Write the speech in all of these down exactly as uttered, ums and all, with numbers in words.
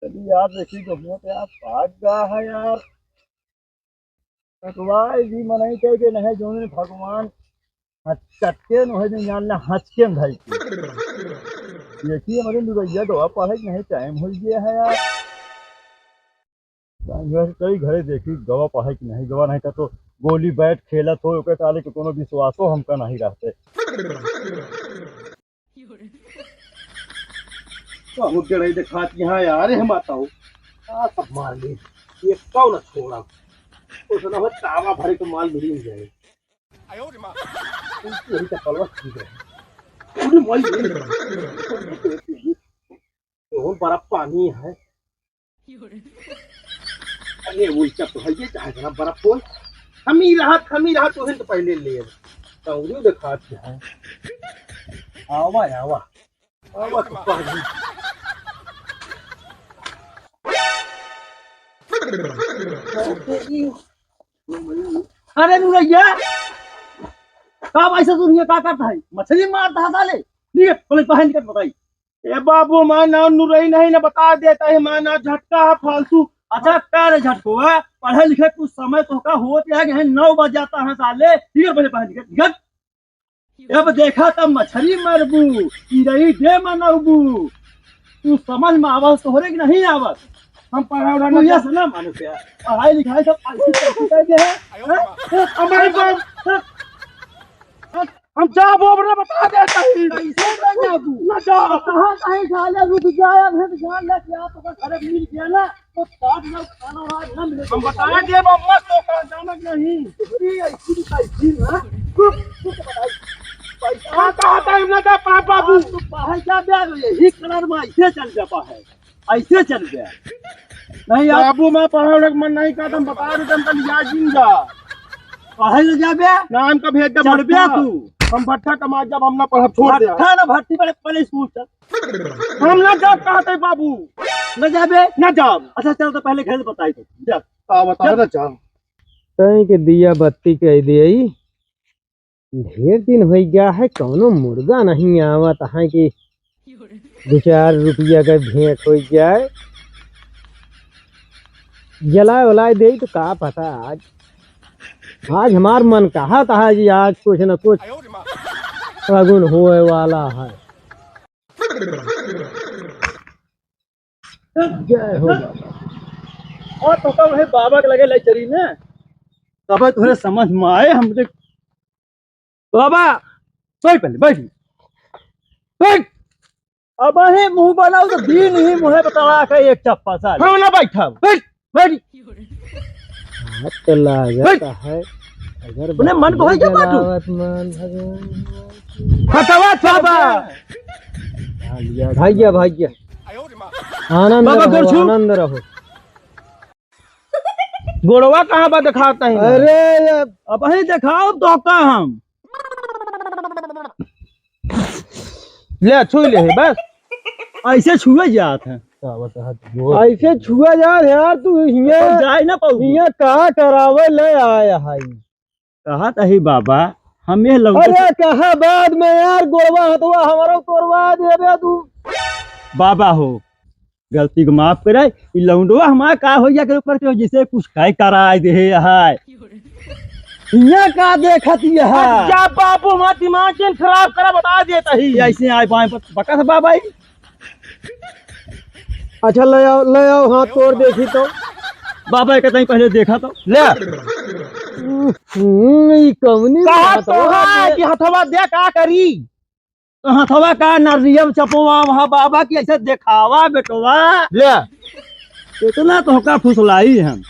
चली यार, देखी तो मौत यार, भाग गा है यार। कटवाए भी मनई कह के नहीं, जोने भगवान हचकटके न है, जो जान ना हचके में धई के। देखी हमरे लुगैया गवा पढ़े के नहीं, टाइम हो गया है यार। सांझ कई घरे देखी गवा पढ़े के नहीं, गवा नहीं तो गोली बैट खेलत हो, ओके टाले के कोनो विश्वासो हमका नहीं रहते। बहुत जड़ई देखात यहाँ यार, हम आता हूँ। आ, सब मार ली। ये कौन छोड़ा? उसने हो तावा भरे के माल मिल ही जाए। यही तो कलवा ठीक है। पूरी माल मिल जाए। तो बड़ा पानी है। अरे उल्टा तो है ये, चाहे इतना बड़ा फोन। हम ही रहा, हम ही रहा, तो ही तो पहले ले। तो उन्हें देखा है। आवा, आवा। आवा तो पानी। अरे नुरैया, का भाई से दुनिया का करता है? मछली मारता है साले। लिए, बोले पहन के बताई। ए बाबू, हमार नाम नुरई नहीं ना, बता देता है, हमार नाम झटका है फालतू। अच्छा, का रे झटकुआ, पढ़े लिखे कुछ समय तो का होत है कि नौ बज जाता है साले। ठीक है, पहले पढ़े लिखे, ठीक है? अब देखा तब मछली मरबू, चिरई दे मनौबू। तू समझ में आवत तोहरे कि नहीं आवत? हम पढ़ा उढ़ा तू ना ये सुना मानुस यार, पढ़ाई लिखाई सब ऐसी तैसी कर दे है। हैं? हमारे बाप, हम जाबो, अपना बता देता ही। कैसे ना जाबू? ना जाओ। कहाँ कहीं साले रुक जाए, अभी तो जान ले कि आप अगर घर मिल गया ना, तो साथ में खाना वाना ना मिले। हम बता दे, अम्मा तो का जानक नहीं। ये ऐसी का ऐसी ना। तू, तू तो बताई। पैसा कहाँ, कहाँ टाइम ना जा पा, बाबू। तू बाहर जा बे, यही कलर में ऐसे चल जाता है। ऐसे चल गया। नहीं यार। बाबू, मैं पढ़ा उढ़ा के मन नहीं करता, हम बता देते, हम कल याद जिन जा। पढ़े ले जाबे? नाम का भेज दे चल बे भट्टा। तू। हम भट्टा कमा जब हम ना पढ़ब, छोड़ दे। भट्टा ना भट्टी पड़े, पहले स्कूल चल। हम ना जाब कहते बाबू। ना जाबे? ना जाब। अच्छा चल तो पहले घर बताई तो। जा। का बताओ चल। ना जाओ। तई के दिया बत्ती कह दिया। ढेर दिन होइ गया है, कौनो मुर्गा नहीं आवत है कि दो चार रुपया का भेंट होइ जाए। जलाए उलाए दे तो का पता आज, आज हमार मन कहत है कि आज कुछ न कुछ फगुन होए वाला है। जय हो बाबा। और तो कब है बाबा के लगे ले चली ना, तब तोहरे समझ में आए हमरे। बाबा, बैठ पहले, बैठ। बैठ। अब ही मुंह बनाओ तो दीन ही मुंह बतला के एक चप्पा साले। हम ना बैठब। बैठ, बैठ। हाथ तो लागत बैठ। है। अगर उन्हें मन को होई क्या बाटू? जलावत मन भगवान। हटवा बाबा। भाग्य, भाग्य। आनंद बाबा रहो, गोरछू। आनंद रहो। गोड़वा कहाँ बा, दिखाता ही ना। अरे, अब ही दिखाओ तो का हम। ले, छू ले, बस। ऐसे छुए जात है। का बता, गोड़। ऐसे छुआ जात है यार, तू हियाँ, तो जाए ना पाऊ। हियाँ का करावे ले आया है? कहा तही बाबा, हम ये लौटे अरे, कहा बाद में यार, गोड़वा हथवा हमारा तोड़वा देबे तू। बाबा हो, गलती को माफ करे। ई लौंडवा हमार का हो गया के ऊपर के जिसे कुछ काई कराए दे है। इहाँ का देखत ये है? जा बाबू, हमार दिमाग जिन खराब करा, बता देता ही। ये ऐसे आए बाएं बक-, बकस बाबा ही। अच्छा, ले आओ, ले आओ, हाथ तोड़ देखी तो। बाबा के तई पहले देखा तो। ले। हम्म, ई कौनी कहा बात तो हो? है कि हथवा दे का करी? तो हथवा का नरियम चपवा वहाँ बाबा की ऐसे देखावा बेटवा। ले। इतना तोहका फुसलाई हम।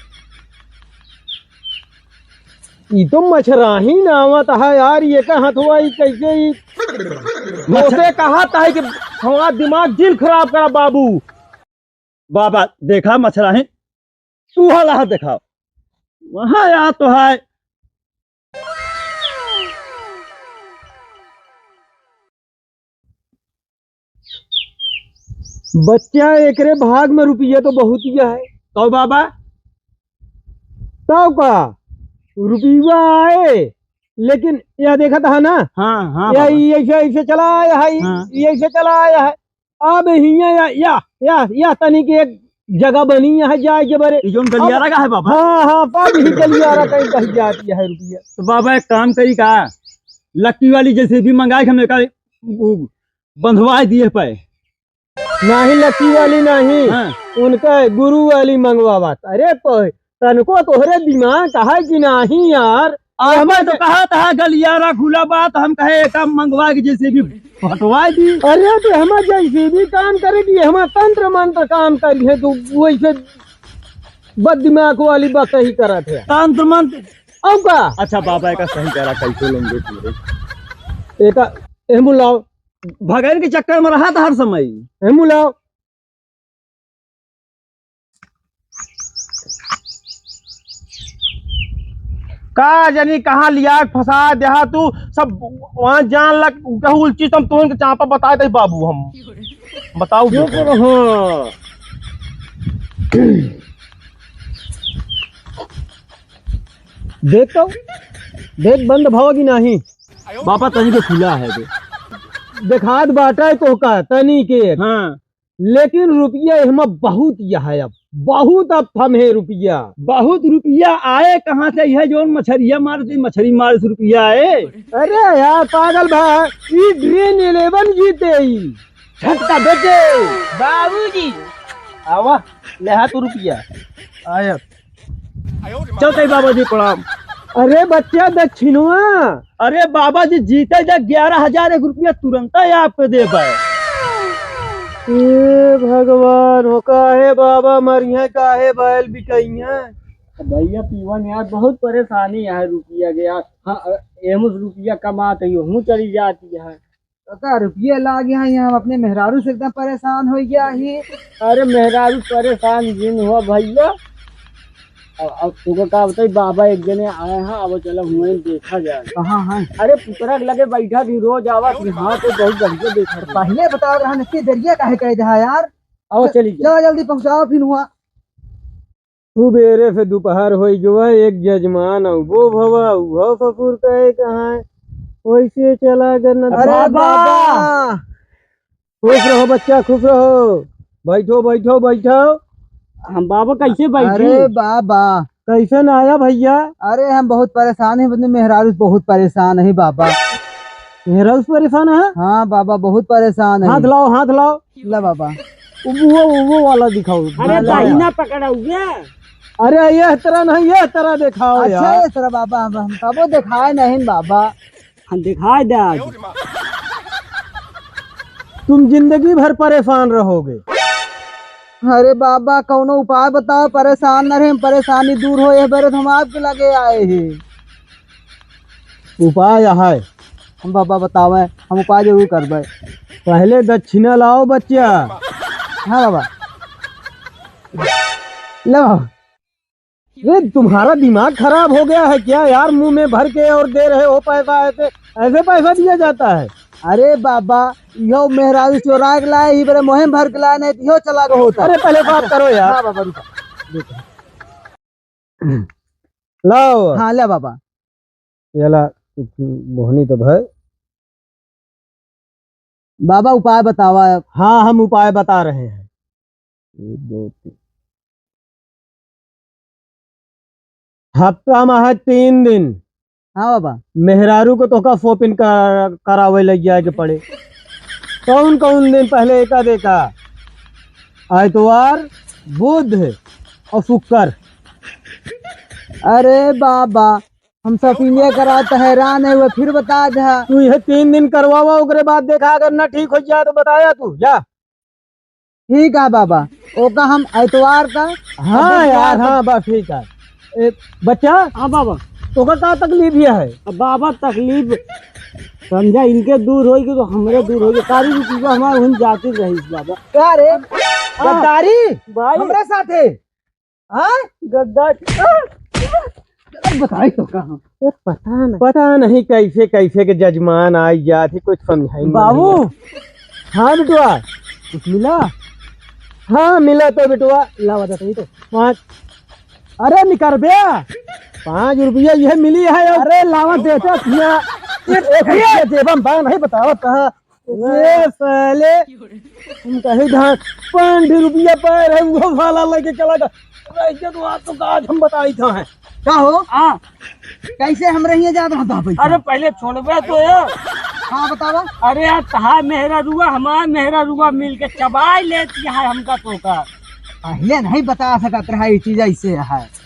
ई तो मछराही ना आवत है यार, ये का हथवा ई कैसे ई? मच्छर- उसे कहा था कि हमारा दिमाग जिन खराब करा बाबू। बाबा देखा मछराही, तू हला देखा। वहाँ या तो है। बच्चा, एकरे भाग में रुपया तो बहुत ही है। तो बाबा? तो का? रुपया आए, लेकिन यह देखत है ना? हाँ, हाँ, या बाबा। ये ऐसे, ऐसे चला आया है, हाँ। ये ऐसे चला आया है। अब हियाँ या, या, या, या तनी के एक जगह बनी है जाए के बरे। ई जौन गलियारा का है बाबा? हाँ, हाँ, बाबा, यही गलियारा कहीं कही जाती है रुपया। तो बाबा एक काम करी का, लक्की वाली JCB मंगाए के हम एका उ बंधवाए दिए पे। नाही लक्की वाली नाही, हाँ। उनका गुरु वाली मंगवावा। अरे तो तनको तोहरे दिमाग है कि नाही यार? हमें तो कहा था गलियारा खुला बा, तो हम कहे एका मंगवा के JCB हटवा दी। अरे तो हमार JCB काम करे कि हमार तंत्र मंत्र काम करी है, तो वैसे बद दिमाग वाली बात ही करत है। तंत्र मंत्र? अब का? अच्छा बाबा, एका सही करा, कैसे लोग देख ले। एका, एहमू लाओ। भगैन के चक्कर में रहा था हर समय। एहमू लाओ। का जानी कहाँ लिया के फंसा देहा तू, सब वहाँ जान लग, कहू उल्ची तो हम तोहन के चापा बताए दे बाबू हम। बताऊ चुप देखो। रहो। देख तो, देख बंद भवा कि नाही। बाबा तनी के खुला है बे। देखात बाटा है तोहका तनी के। हाँ। लेकिन रुपया एहमा बहुत यह है, अब बहुत अब थम है रुपया। बहुत रुपया आए कहाँ से? यह जौन मछरिया मारती, मछरी मारे से रुपया आए। अरे यार पागल भा, ई Dream Eleven जीते ही। झटका बेटे। बाबूजी। आवा, ले हाथ रुपया। आया। चलते बाबा जी प्रणाम। अरे बच्चा दक्षिणवा। अरे बाबा जी जीते जा ग्यारह हजार एक रुपया तुरंत ही आपको दे पाए। हे भगवान हो, काहे बाबा मरिहे, काहे बैल बिकइहे? भैया पीवन यार, बहुत परेशानी है रुपया के यार। हाँ, एमुस रुपया कमात ही हूँ चली जाती है। काका, रुपया लाग गया है, हम अपने मेहरारू से एकदम परेशान हो गया ही। अरे मेहरारू परेशान जिन हो भैया। अब, अब तुमको का बताई, बाबा एक जने आए हैं, अब चलो हुए देखा जाए। कहाँ हैं? अरे पुतरा के लगे बैठा थी, रोज आवा थी, हाँ तो बहुत बढ़िया देखा थी। पहले बताओ रहा न, इतनी देरिया काहे कह दे यार? आओ चली जाओ। चलो जल्दी पहुँचाओ फिर हुआ। सुबेरे से दोपहर होई गवा, एक जजमान अउबो भवा, उहो ससुर कहे कहाँ है, वैसे चला गन। अरे बाबा! बाबा! खुश रहो बच्चा, खुश रहो। बैठो, बैठो, बैठो। हम बाबा कैसे बैठे? अरे बाबा! कैसे ना आया भैया? अरे हम बहुत परेशान हैं, अपने मेहरारू से बहुत परेशान है बाबा। मेहरारू से परेशान है? हाँ बाबा, बहुत परेशान है। हाथ लाओ, हाथ लाओ। ला बाबा। वो, वो, वो वाला दिखाओ। अरे हाँ, ला। दाहिना पकड़ा हुआ। अरे ये तरह नहीं, ये तरह दिखाओ अच्छा, यार। ये तरह बाबा, हम, हम कबो दिखाए नहीं बाबा। हम दिखाए दे आज। तुम जिंदगी भर परेशान रहोगे। अरे बाबा, कौनो उपाय बताओ, परेशान न रहे, परेशानी दूर हो, ये बेरे तो हम आपके लगे आए हैं। उपाय है। हम बाबा बतावे, हम उपाय जरूर करबे। पहले दक्षिणा लाओ बच्चा। हाँ बाबा। लो। ये तुम्हारा दिमाग खराब हो गया है क्या यार? मुंह में भर के और दे रहे हो पैसा, ऐसे, ऐसे पैसा दिया जाता है? अरे बाबा, यो मेहरारू चोरा के लाए, ही बड़े मुँहे में भर के लाए, नहीं तो यो चला गया होता। अरे पहले बात करो यार। हाँ बाबा, रुको। लाओ। हाँ, ले बाबा। ये ला, मोहनी तो भाई। बाबा, उपाय बतावा। हाँ, हम उपाय बता रहे हैं। एक, दो, तीन। हफ्ता में है तीन दिन। हाँ बाबा। मेहरारू को तोहका shopping कर, करावे लग जाए के पड़े। कौन कौन दिन पहले एका देखा? आइतवार, बुध और शुक्र। अरे बाबा, हम shopping करात हैरान है, वो फिर बता दे। तू यह तीन दिन करवावा, ओकरे बाद देखा, अगर ना ठीक हो जाए तो बताया तू, जा। ठीक है बाबा, ओका हम एतवार का हाँ अबे यार, बात हाँ, बस ठीक है। ए, बच्चा, हाँ बाबा। तोका का तकलीफ ये है? अब बाबा तकलीफ समझा, इनके दूर होई कि तो हमरे दूर होई, सारी रुपया हमारे हम जाते रही बाबा। का रे? हाँ। गद्दारी? भाई। हमरे साथे? हाँ? गद्दारी। अब बताई तो कहाँ? ए, पता नहीं, पता नहीं कैसे, कैसे के जजमान आई जात ही, कुछ समझाई नहीं बाबू। भैया। हाँ बिटुआ। कुछ मिला? हाँ, मिला तो बिटुआ। लावा देता ही तो। पाँच। अरे निकर बे। पाँच रुपया यह मिली है अब। अरे लावा देता भैया। एक, एक रुपया देबम बा, नहीं बतावत कहाँ। ए साले, हम कही था, पाँच रुपया पाए रहे, वो वाला लेके चला गया। ऐसे तो आज तो आज हम बताई था है। का हो? हाँ। कैसे हम रहिए जात रहा था भाई? अरे पहले छोड़बे तो यार। हाँ, बतावा। अरे यार, तहा मेहरारुआ, हमार मेहरारुआ मिल के चबाई लेती है हमका तो का। पहले नहीं बता सकत रहा, ये चीज ऐसे है।